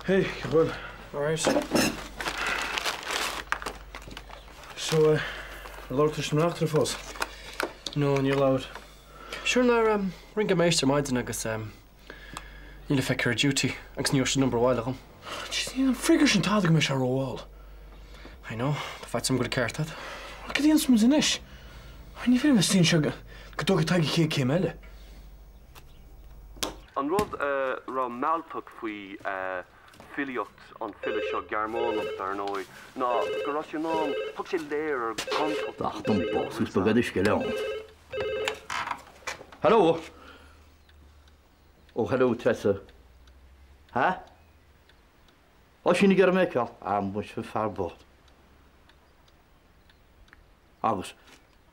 Hey, cén chaoi a bhfuil? Alright. So, eh, ar labhair tú leis an reachtaire fós? No, níor labhair. Sure nár em, ring an máistir ar maidin agus em, níl le feiceáil ar duty agus ní raibh sé number abhaile agam. Jeez, ní an frigger sin tada go mbeidh sé rómhall. I know, tá faitíos orm go bhfuil an ceart agat. Cad a dhéanfas muid anois? Ní féidir linn suí anseo go dtógfaidh Tadhg an chéad céim eile. An rud a raibh mealltach faoi filíocht an file seo, Gearmánach dar ndóigh, ná go raibh sé in ann, thug sé léar ar ghontacht an Ach don tsaoil bás is beag uisce ann. Hello! Ó hello Treasa. Ha? Ó sin ag iarraidh mé a fheiceáil. Ah muise fear bocht. Agus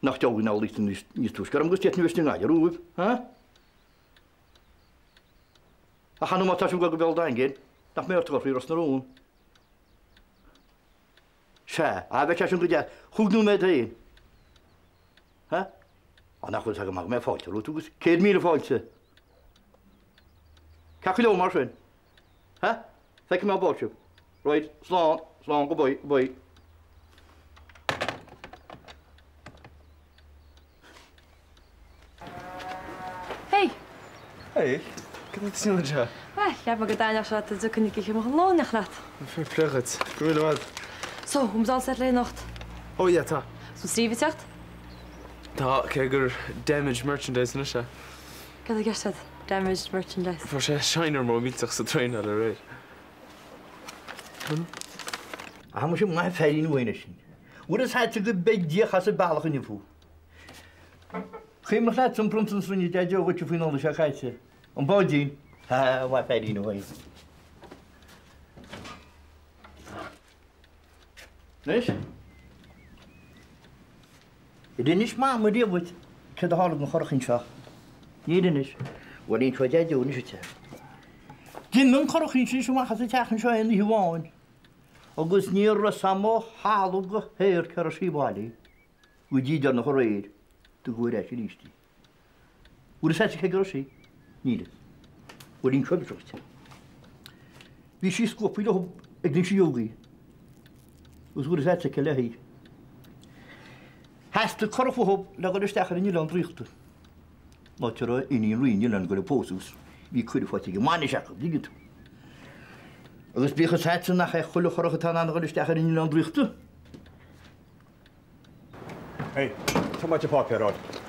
nach dtiocfaidh ná luífidh níos túisce orm agus d'fhéadfainn a bheith istigh i nGaillimh romhaibh, ha? Ach ar ndóigh má tá sibh ag dul go Béal Daingin, nach mbeidh ort a dhul frí Ros na Rún? Sea, á bheadh sé sin go deas. Chúig nóiméad féin. Ha? Á nach bhfuil 's agam go mbeidh fáilte romhat agus 100,000 fáilte. Ceart go leor mar sin. Ha? Feicfidh mé amárach sibh. Right, slán, slán, goodbye, goodbye. Hey! Hey, cad é tú anseo? Bhuel, cheap mé go dtaitneodh sé leat dá dtiocfainn ag ithe mo lóin leat. Fair play dhuit. Go raibh míle maith. So, bhfuil muid all set le anocht? Oh yeah, tá. Is bhfuil Steve ag teacht? Tá, cé gur damaged merchandise anois é. Cad é i gceist agat? Damaged merchandise. Fuair sé shiner mór millteach sa traenáil aréir. Ach muise maith an feairín uainn é sin. Bhfuil fhios a'dsa go mbeidh Dia as an bealach inniu thú. Cuimhneach leatsa an bronntanas a rinne Deaideo dhuit faoin Nollaig seo caite? An báidín? Ha, maith an feairín uainn. Anois? Ar inis Mama riamh dhuit céard a tharla don churachín seo? Níor inis. Bhuel, inseoidh Deaideo anois duit é. D'imigh an curachín sin amach as an teach anseo aon oíche amháin agus ní raibh fhios a'm ó thalamh go haer cé raibh sí abhaile go dtí deireanach aréir tugadh ar ais arís í. Bhfuil fhios a'dsa cé go raibh sí? Níl fhios. Bhuel, inseoidh mise dhuit. Bhí sí scuabtha leo ag na sidheogaí. Agus bhfuil fhios a'dsa cé léi. Theastaigh curach uathu le dhul isteach ar an Oileán Draíochta. An áit a raibh iníon Rí an oileáin ag dul a pósadh agus bhí cuireadh faighte ag an mbainis acu, dtuigeann tú. Agus bíodh fhios a'dsa nach é chuile churach atá in ann a dhul isteach ar an Oileán Draíochta. Hey, tá maith an páipéar ann.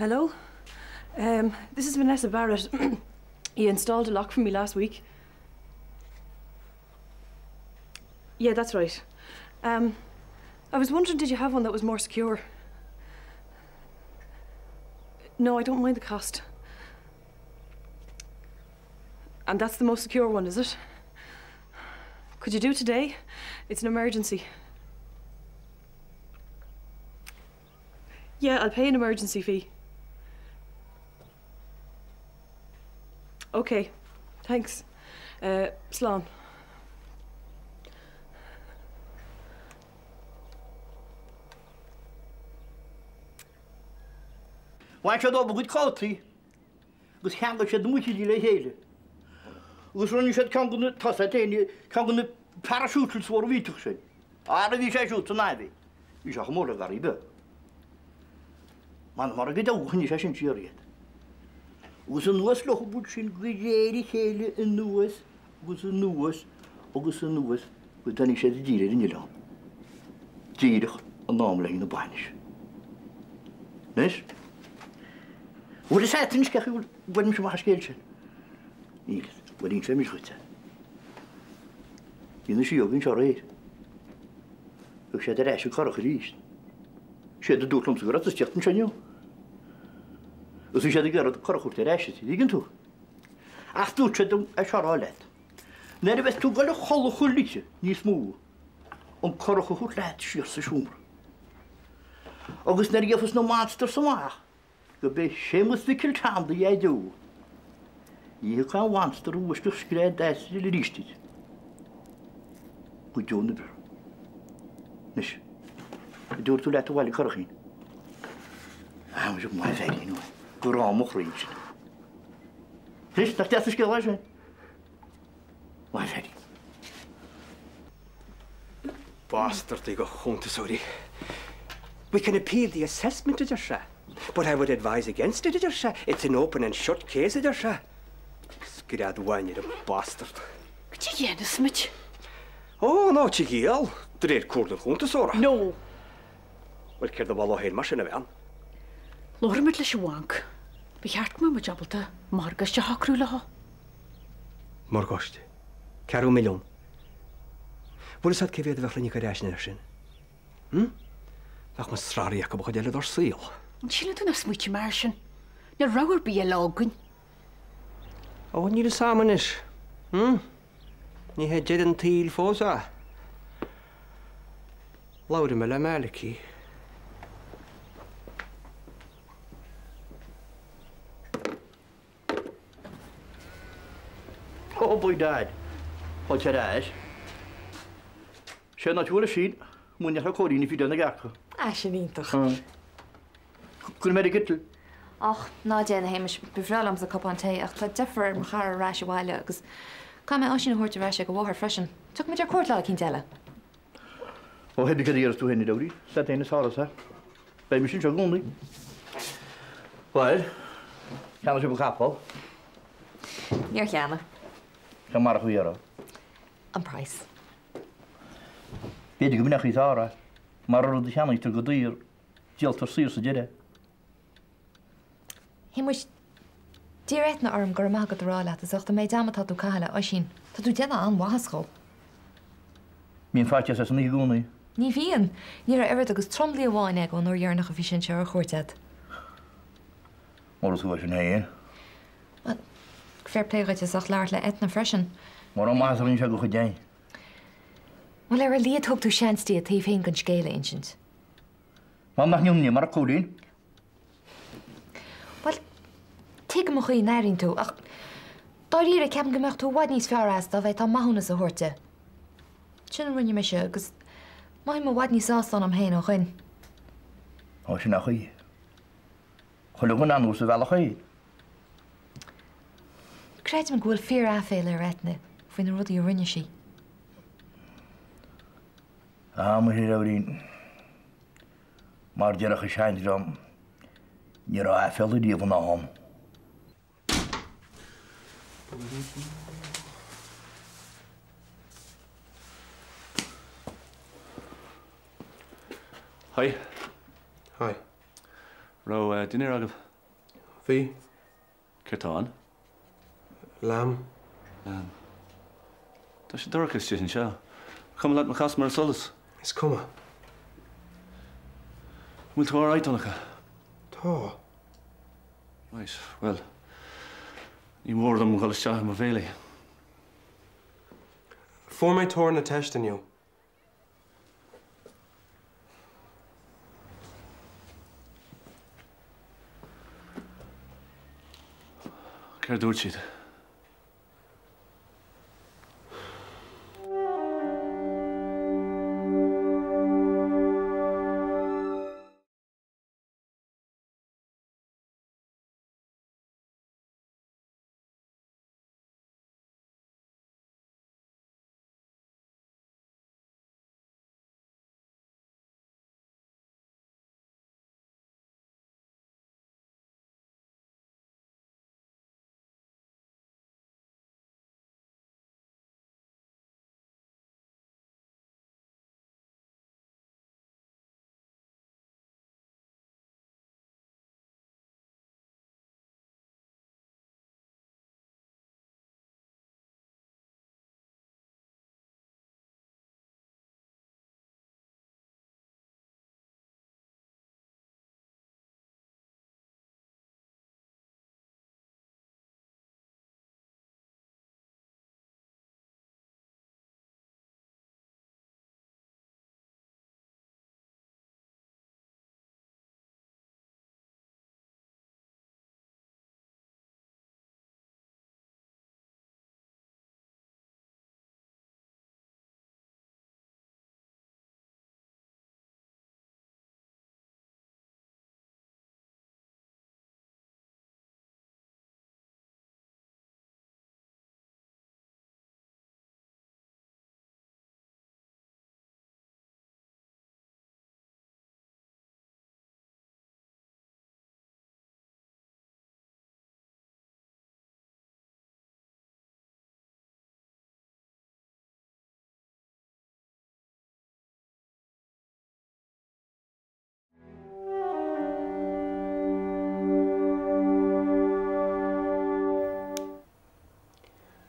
Hello? Um, this is Vanessa Barrett. you installed a lock for me last week. Yeah, that's right. Um, I was wondering, did you have one that was more secure? No, I don't mind the cost. And that's the most secure one, is it? Could you do today? It's an emergency. Yeah, I'll pay an emergency fee. Okay, thanks. Uh, Slán. Bhain siad dóibh a gcuid cótaí agus cheangail siad na muichillí le chéile. Agus rinne siad ceann de na, tá 's agat féin, ceann de na parachutes mhóra mhillteacha sin. Ara bhí sé siúd san Navy. Bhí sé chomh mór le garraí beag. M'anam go deo choinnigh sé sin siar iad. Agus anuas leo sin de réir a chéile anuas agus anuas agus anuas go dtáinig siad i dtír ar an oileán. Díreach in am le haghaidh na bainise. Anois, bhfuil fhios agat anois cén chaoi a bhfuair mise amach an scéal sin? Níl, bhuel inseoidh mise dhuit é. Bhí na síóga anseo aréir. Thug siad ar ais an curach arís. Siad a dúirt liomsa go raibh tú ag tíocht anseo inniu. Agus bhí siad ag iarraidh an curach a thabhairt ar ais, an dtuigeann tú. Ach dúirt siad dom é seo a rá leat. Nuair a bheas tú ag dul a chodladh chuile oíche níos mó, an curach a thabhairt leat siar sa seomra. Agus nuair a gheofas na monsters amach, Gurb é Séamus Mhicil Tom do dhaideo. Ní thiocfaidh aon mhonster a bhaistfeadh scread asail arís duit. Go deo na beirthe. Anois, an dtabharfaidh tú leat abhaile an curachín? Ah, muise maith an feairín thú. Grá mo chroí ansin. Anois, nach deas an scéal é sin? Maith an feairín. Bastardaí de chuntasóirí. We can appeal the assessment, a deir sé. But I would advise against it, a deir sé. It's an open and shut case, a deir sé. Scread bhain ar an bastard. Cad é a dhéanfas muid? Ó, ná tigh de réir comhairle an chuntasóra. No. Bhuel, céard a mholfá féin mar sin, a bhean? Labharfaidh muid leis an bhanc. Ba cheart go mbeadh muid ábalta morgáiste a shocrú leo. Morgáiste? Ceathrú milliún. Bhfuil fhios agat cé mhéad a bheadh le n-íoc ar ais air sin? Hm? Bheadh muid srathaithe acu an chuid eile dár saol. An síleann tú nár smaoitigh mé air sin? Níl rogha ar bith eile againn. Ó, níl fhios a'm anois. Hm? Ní hé deireadh an tsaoil fós é. Labhróidh mé le Malachy. Oh by dad, fáilte ar ais. Sé an áit a bhfuil Oisín, múineadh le Cóilín a bhí déanamh acu. Ah, sin iontach. Cuirfidh mé ar an gciteal. Och, ná déan, a Shéamais, ba bhreá liomsa cupán tae ach tá deifir ar mo chara ar ais abhaile agus caithfidh mé Oisín a thabhairt ar ais ag a mháthair freisin. Tiocfaidh muid ar cuairt lá eicínt eile. Ó hé céard a déarfas tú féin, a Labhraí, is leat féin is fearr é. Beidh mise anseo i gcónaí. Bhuel, cheannaigh sibh an capall? Níor cheannaigh. Cén margadh a bhí orthu? An praghas. B'fhéidir go mb'in an chaoi is fearr é, mar an rud a cheannaítear go daor, díoltar saor sa deireadh. Shéamuis, d'iarr Eithne orm go raibh maith agat a rá leat as ucht an méid ama atá tú ag caitheamh le Oisín. Tá tú ag déanamh an-mhaitheas dhó. Bíonn faitíos air san oíche i gcónaí. Ní bhíonn. Ní raibh oiread agus tromluí amháin aige ón uair dheireanach a bhí sé anseo ar chuairt agat. Mura tú é sin féin. Bhuel, fair play dhuit as ucht labhairt le Eithne freisin. Mórán maitheasa a rinne sé do chuid féin. Bhuel, ar a laghad thug tú seans di a taobh féin den scéal a insint. Mar nach ndéanann mar a Cóilín. Bhuel, tuigim an chaoi a n-airíonn tú, ach dáiríre, ceapaim go mbeadh tú i bhfad níos fearr as dá bhféadfá maithiúnas a thabhairt di. Sin a rinne mise agus mothaím i bhfad níos sásta ionam féin ó shoin. Ó, sin an chaoi. Chuile dhuine anuas a bhealach féin. Creidim go bhfuil fíor-aiféala ar Eithne faoi na rudaí a rinne sí. A Mhuire Labhraín. Mar déarfadh an seandream, ní raibh aiféala riamh in ann. Hi. Hi. Raibh dinnéar agaibh? Bhí. Céard tá ann? Lamb. Lamb. Tá sé dorcha istigh anseo. An cuma leat má chasaim ar an solas? Is cuma. An bhfuil tú alright, Donncha? Tá. Right, bhuel, ní mór dom dhul isteach i mo bhéilí. Fuair mé toradh na teiste inniu. Céard a dúirt siad?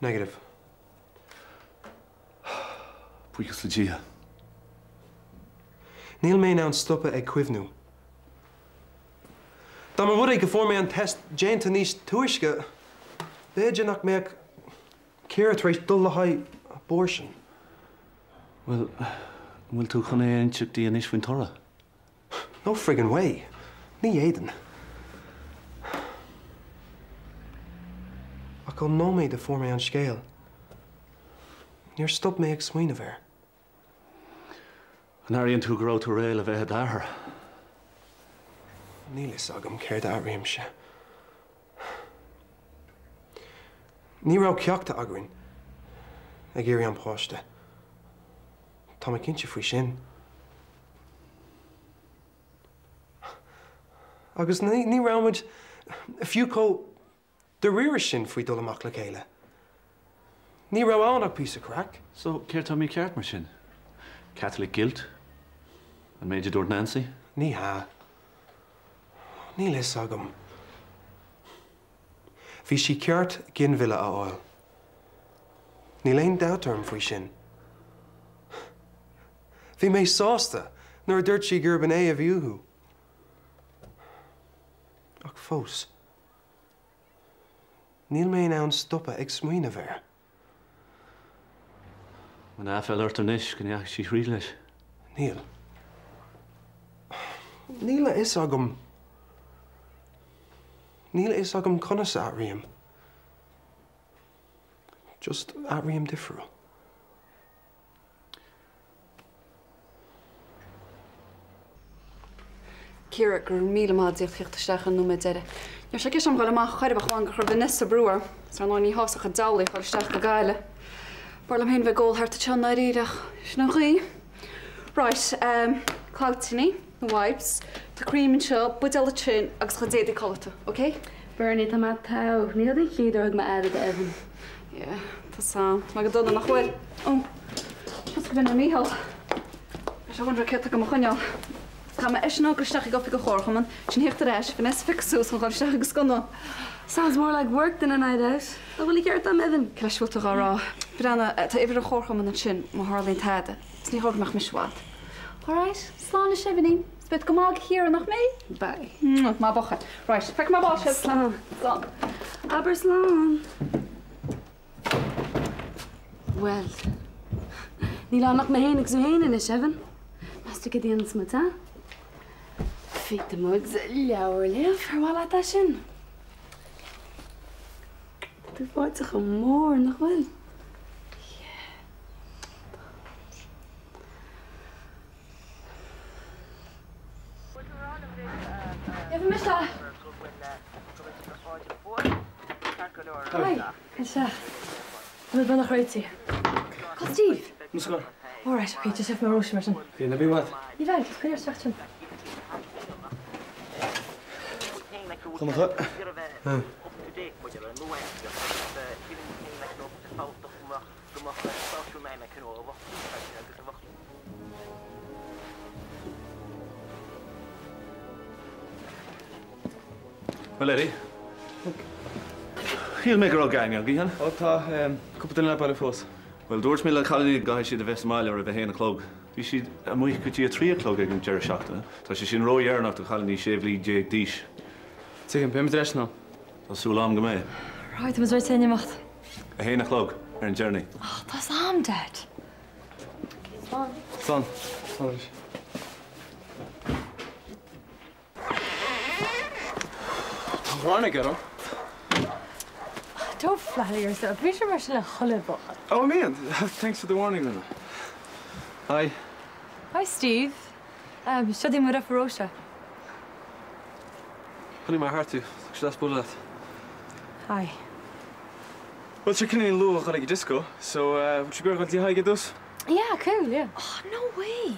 Negative. Buíochas le Dia. Níl mé in ann stopadh ag cuimhniú. Dá mba rud é go fuair mé an test déanta níos túisce, b'fhéidir nach mbeadh Ciara tar éis dul le haghaidh abortion. Bhuel, an bhfuil tú chun é a inseacht di anois faoin toradh? No friggin' way. Ní fhéadfainn. Ach ón nóiméad a fuair mé an scéal, níor stop mé ag smaoineamh air. An airíonn tú go raibh tú réidh le bheith i d'athair? Níl fhios agam céard a airímse. Ní raibh ceachtar againn ag iarraidh an páiste. Tá mé cinnte faoi sin. Agus ní raibh muid fiú chomh dáiríre sin faoi dul amach le chéile. Ní raibh ann ach píosa craic. So, céard tá mícheart mar sin? Catholic guilt? An méid a dúirt Nancy? Ní hea. Níl fhios agam. Bhí sí ceart ginmhilleadh a fháil. Níl aon dabht orm faoi sin. Bhí mé sásta nuair a dúirt sí gurb in é a bhí uathu. Ach fós, níl mé in ann stopadh ag smaoineamh air. An aiféala ort anois go ndeachaigh sí thríd leis? Níl. Níl a fhios agam. Níl a fhios agam conas a airím. Just airím difriúil. Ciara, go raibh míle maith agat as ucht theacht isteach an nóiméad deiridh. Ní raibh sé i gceist agam dhul amach chor ar bith ach amháin gur chuir Vanessa brú orm. Is ar ndóigh ní shásódh an diabhal í a dhul isteach go Gaillimh. B'fhearr liom féin bheith ag ól thart anseo i ndáiríre ach sin an chaoi. Right, ehm, claibhtíní, na wipes, tá cream anseo, buidéal ansin agus a chuid éadaí codlata, ok? Bernie, tá mé togha. Ní hiod an chéad uair a thug mé aire d'Evan. Yeah, tá sam. Tá mé go dona nach bhfuil? Ó, seans go b'in é Mícheál. Tá sé wondering céard atá do mo choinneáil. Caithfidh mé eisean a fhágáil isteach ag oifig an chomharchumainn, ansin theacht ar ais, Vanessa a phiocadh suas chun dhul isteach ag an scannán. Sounds more like work than a night out. Nach bhfuil an ceart agam, Evan? Cé leis a bhfuil tú dhá rá? Breathnaigh, tá uimhir an chomharchumainn ansin má tharlaíonn tada. Is ní chóir go mbeadh mise i bhfad. All right, slán anois Evanín. Is beidh go maith do Chiara, nach mbeidh? Beidh. Maith buachaill. Right, feicfidh mé abhaile sibh. Slán. Slán. Abair slán. Bhuel, níl ann ach mé féin agus tú féin anois, Evan. Meas tú céard a dhéanfas muid, eh? Féadfaidh muid leabhar a léamh, ar mhaith leat é sin? Tá tú fáite chomh mór, nach bhfuil? Yeah. Gheobhaidh mise é. Hi. Isteach. Tá mé beagnach réitithe. Cá bhfuil Steve? Mo scor. Alright, ok, just seift mé Róise mar sin. Ok, ná bí i bhfad. Ní bheidh, just coinnigh isteach sin. Donncha. Bhuel, Eddie. Shíl mé go raibh gang agaibh, an? Ó tá, cúpla duine le bailiú fós. Bhuel, dúirt mé le cailíní go gcaithfidh siad a bheith sa mbaile roimh a haon a chlog. Bhí siad amuigh go dtí a trí a chlog ag an deireadh seachtaine. Tá sé sin ródheireanach do chailíní 16 bhliain d'aois. Tuigim, beidh muid ar ais in am. Tá súil agam go mbeidh. Right, tá muid réitithe chun imeacht. A haon a chlog ar an deireanaí. Ach, tá am, Dad. Slán. Slán. Slán arís. Tá ghráin aige orm. Don't flatter yourself. Bhí sé mar sin le chuile bhuachaill. Oh, man. Thanks for the warning, Lena. Hi. Hi, Steve. Um, seo í mo dheirfiúr Róise. Chonaic mé thart tú. Tá sé deas bualadh leat. Hi. Bhuel, tá cinneadh luath a dhul ag an disco, so bhfuil sibh ag iarraidh dul go dtí Tadhg ar dtús? Yeah, cool, yeah. Oh, no way!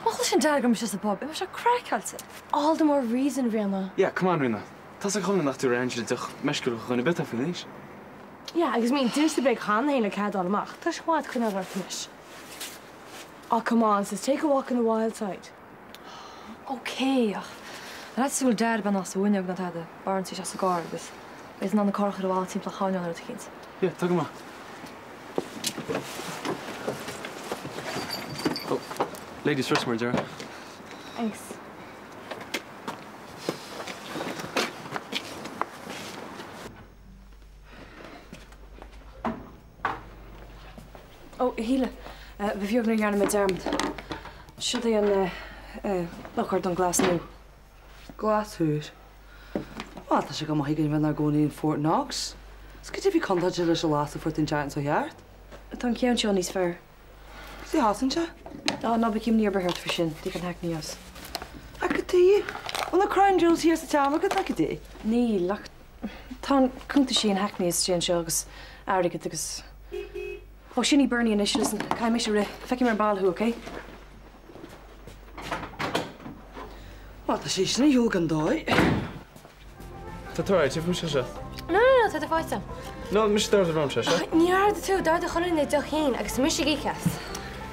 Má chloiseann Dad go raibh mise sa bpub, beidh sé craiceáilte. All the more reason, Ríona. Yeah, come on, Ríona. Tá's ag chuile dhuine nach tú ar aon deoch meisciúil do dhuine ar bith atá faoin aois. Yeah, agus I mean, d'inis tú bréag cheana féin le cead dul amach. Tá sé chomh maith coinneáil ort anois. Oh, come on, sis, take a walk on the wild side. Ok, ach an fhad is go bhfuil Dad bean as an bhfuinneog ná tada, barrann sí isteach sa gcarr agus beidh in ann an carr a chur abhaile timpeall an chairneáin nó rud eicínt. Yeah, tá go maith. Ladies first mar a déarfá. Thanks. Ó, a Shíle, ba bheag nach ndearna mé dearmad. Seo é an locker don gclass nua. Glasúr. Bhuel, tá sé go maith againn bheith inár gcónaí in Fort Knox. Is goidé a bhí contúirteach leis an lá a fuair tú an teach anseo cheart? Tá an ceann seo níos fearr. Cad é a chosain sé? Á, ná bíodh imní ar bith ort faoi sin, tig an hackney as. Ach cad chuige? Bhfuil na crown jewels thiar sa teach agat, ná cad é? Níl, ach tá an cuntas in hackney istigh anseo agus airgead agus. Ó, sin í Bernie anois, listen, caithfidh mise rith. Feicfidh mé ar ball thú, ok? Bhuel, tá sé sin ar shiúl gan dóigh. Tá tú alright, tiocfaidh mise seo. No, no, no, tá tú faighte. No, mise d'ordaigh romhamsa, seo. Níor ordaigh tú, d'ordaigh chuile dhuine deoch féin agus mise ag íoc as.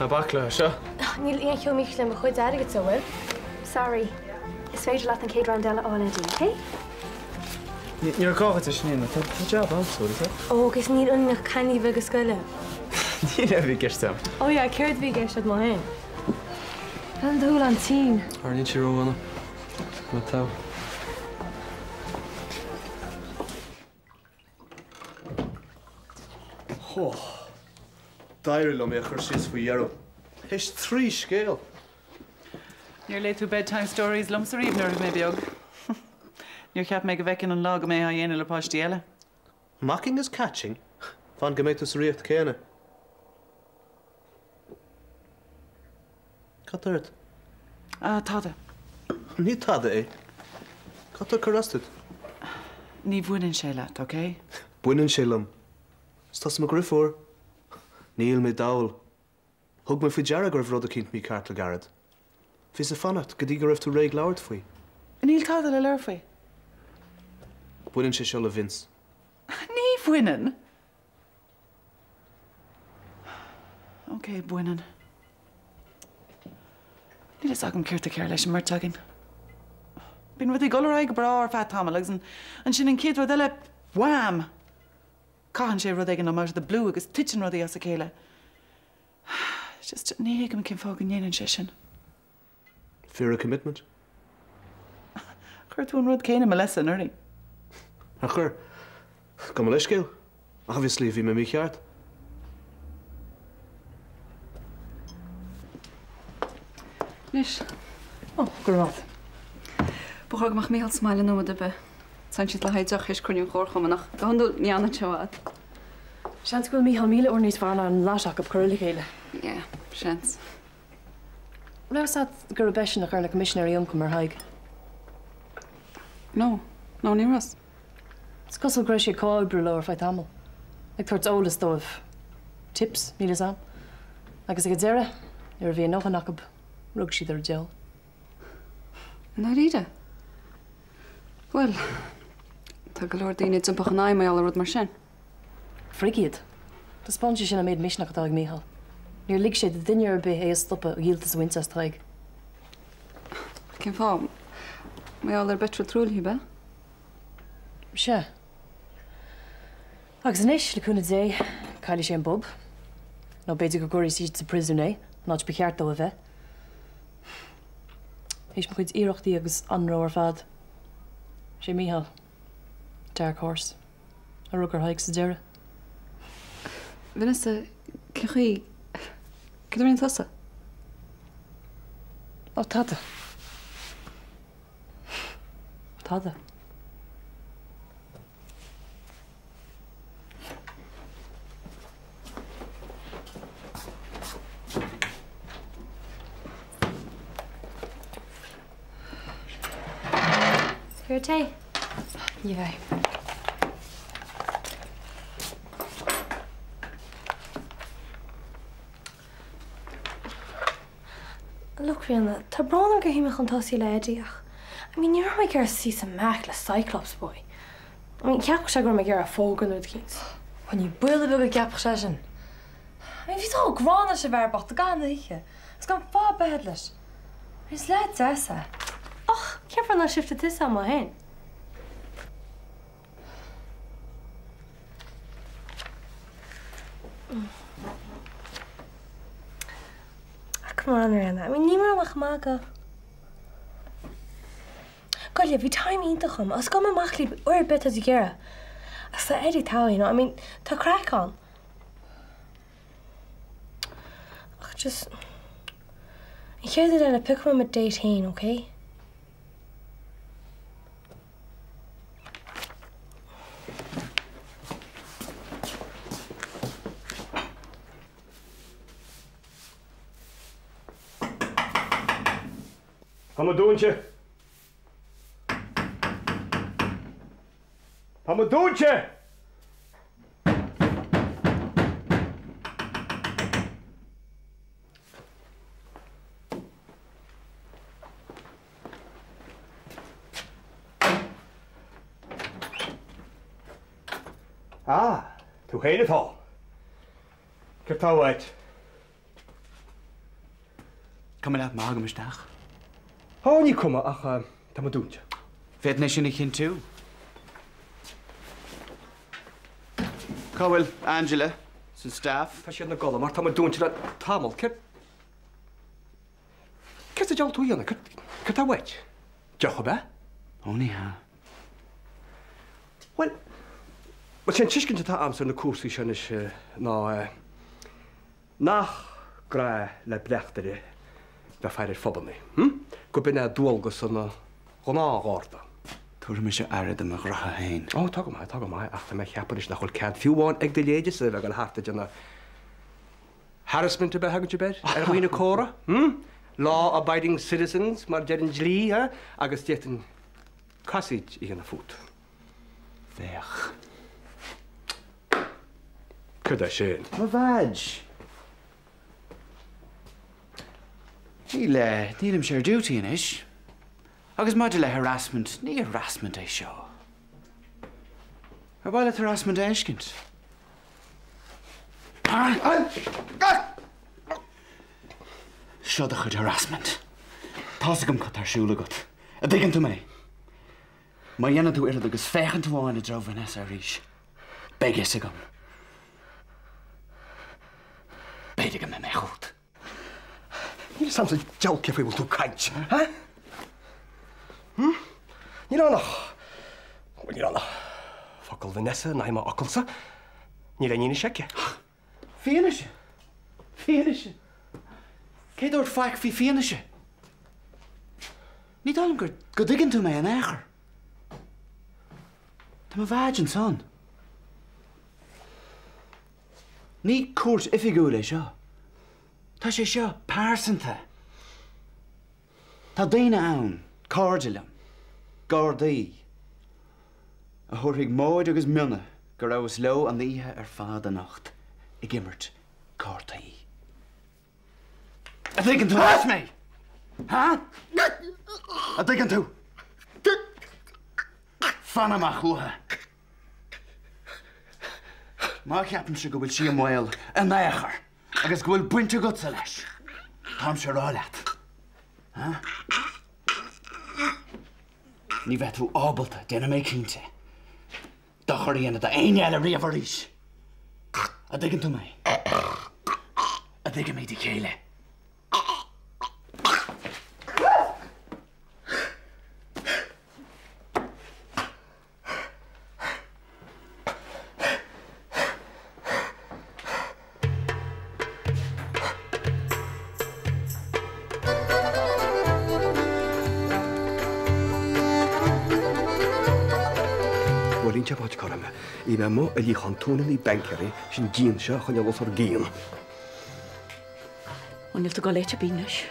Ná bac le, seo. Níl aon cheo mícheart le mo chuid airgid, so bhfuil? Sorry. Is féidir leat an chéad round eile a fháil Eddie, ok? Ní raibh gá duit é sin a dhéanamh, tá jab agamsa, bhfuil a fhios agat? Ó, agus níl ionainn ach cannaí beaga scoile. Ní raibh i gceist agam. Ó yeah, céard a bhí i gceist agat má féin? An dúil an tSín. Ar níl sí ródhona. Go togha. Ó, d'éirigh liom é a chur síos faoi dheireadh. Théis 3 scéal! Níor léigh tú bedtime stories liomsa riamh nuair a bhí mé beag. Níor cheap mé go bhfeicfinn an lá go mbeinn á dhéanamh le páistí eile. Mocking is catching? Fan go mbeidh tú sa riocht céanna. Cad tá ort? Ah, tada. Ní tada é. Cad tá ag cur as duit? Ní bhaineann sé leat, ok? Baineann sé liom. Is tusa mo dheirfiúr. Níl mé dall. Thug mé faoi deara go raibh rud eicínt mícheart le gairid. Bhíos ag fanacht go dtí go raibh tú réidh labhairt faoi. Níl tada le labhairt faoi. Baineann sé seo le Vince. Ní bhaineann! Ok, baineann. Níl fhios agam céard tá cearr leis an mbeirt againn. Bíonn rudaí ag dul ar aghaidh go breá ar feadh tamaill agus ansin an chéad rud eile, wham! Caitheann sé rud éigin liom out of the blue agus titeann rudaí as a chéile. Just, ní thuigim cén fáth go ndéanann sé sin. Fear of commitment. Chuir tú an rud céanna i mo leithse anuraidh. Ar chuir? Gabh mo leithscéal. Obviously bhí mé mícheart. Anois. Ó, go raibh maith. Ba chóir go mbeadh Mícheál sa mbaile nóiméad ar bith. Téann siad le haghaidh deoch théis cruinniú an chomharchumainn ach go hiondúil ní fhanann sé i bhfad. Seans go bhfuil Mícheál 1,000 uair níos fearr ná an lot acu curtha le chéile. Yeah, seans. Raibh fhios agat gurb eisean a chuir na Coimisinéirí Ioncaim ar Thadhg? No, no, ní raibh. Is cosúil go raibh sé ag comhoibriú leo ar feadh tamaill, ag tabhairt eolas dóibh, tips, níl fhios a'm. Agus ag an deireadh, nuair a bhí a ndóthain acu, rug siad ar an diabhal. I ndáiríre? Bhuel, tá go leor daoine a d'iompódh a n-aghaidh mar gheall ar rud mar sin. Frig iad. Taispeánann sé sin an méid misneach atá ag Mícheál. Níor lig sé do duine ar bith é a stopadh díoltas a bhaint as Tadhg. Cén fáth? Mar gheall ar an bpeitreal truaillithe, ab ea? Sea. Agus anois, le cúnamh Dé, caillfidh sé an bob. Nó b'fhéidir go gcuirfidh siad sa phríosún é, an áit ba cheart dó a bheith. Théis mo chuid iarrachtaí agus anró ar fad, sé Mícheál, Dark Horse. a rug ar Thadhg sa deireadh. Vanessa, cén chaoi? Cad a rinne tusa? Ó, tada. Tada. Fear tae? Ní bheidh. Look, Ríona, tá brón orm gur shuigh mé chun tosaigh le Eddie ach, I mean, ní raibh mé ag iarraidh suí sa Mac le Cyclops boy. I mean, cheapfadh sé go raibh mé ag iarraidh phógadh nó rud eicínt. Bhuel, ní baol ar bith go gceapfadh sé sin. I mean, bhí tú chomh gránna leis an bhfear bocht i gcaitheamh na hoíche, agus gan fáth ar bith agat leis. Is leaid deas é. Ach, cén fáth nár shiftigh tusa amach féin? Ah, Come on, Ríona. I mean, ní raibh ach magadh. Gabh i leith, bhí time iontach agam agus gabhfaidh mé amach libh uair ar bith atá tú ag iarraidh. Agus tá Eddie togha, you know, I mean, tá craic ann. Ach just, an chéad uair eile, piocfaidh mé mo date féin, okay? Tá mo dúinte. Tá mo dúinte! Ah, tú féin atá. Céard tá uait? Cuma leat má thagaim isteach? Ó, ní cuma, ach tá mo dúinte. Féadfainn é sin a chinntiú. Cá bhfuil Angela 's an staff? Tá siad ina gcodladh mar tá muid dúinte le tamall. Céard Céard sa diabhal tú a dhéanamh? Céard tá uait? Deoch ab ea? Ó, ní hea. Bhuel, bhuel, sé an tuiscint atá a'msa ar na cúrsaí seo anois ná nach grá le bleachtaire bheith ag faire ar phubannaí, hm? Go b'in é dualgas an ghnáthgharda. Tabharfaidh mise aire do mo ghraithe féin. Ó, tá go maith, tá go maith, ach tá mé a cheapadh anois nach bhfuil cead fiú amháin ag do leithéidese a bheith ag dul thart ag déanamh harassment ab ea a thugann sibh air, ar dhaoine córa, hm? Law abiding citizens mar deir an dlí, ha? Agus d'fhéadfainn casaoid a dhéanamh fút. Féach. Cad é sin? Mo bhadge. Níl, nílimse ar duty anois. Agus maidir le harassment, ní harassment é seo. Ar mhaith leat harassment a fheiscint? Seo do chuid harassment. Tá's agam cad tá ar siúl agat. A dtuigeann tú mé? Má dhéanann tú oiread agus féachaint amháin i dtreo Vanessa arís, beidh fhios agam. B'fhéidir go mbeidh mé chugat. Níl fhios a'm sa diabhal cé faoi a bhfuil tú ag caint, ha? Hm? Níl ann ach, bhuel, níl ann ach focal Vanessa in aghaidh m'fhocalsa. Níl aon fhianaise aici. Fianaise? Fianaise? Cé dúirt faic faoi fianaise? Ní dóigh liom go go dtuigeann tú mé in aon chor. Tá mo bhadge ansan. Ní cúirt oifigiúil é seo. Tá sé seo pearsanta. Tá daoine ann, cairde liom, Gardaí, a thabharfaidh móid agus mionna go rabhas leo an oíche ar fad anocht ag imirt cártaí. A dtuigeann tú mé? Ha? A dtuigeann tú? Fan amach uathu. Má cheapaimse go bhfuil sí i mbaol in aon chor agus go bhfuil baint agatsa leis, táimse a rá leat. Ha? Ní bheidh tú ábalta, déanfaidh mé cinnte, dochar a dhéanamh d'éinne eile riamh arís. A dtuigeann tú mé? A dtuigimid a chéile? Bhuel, inse fáilte cothrom. Bhí mé amuigh ag líochán tóineanna baincéirí sin díon seo a choinneáil os ár gcionn. Ó níl tú ag dul áit ar bith anois.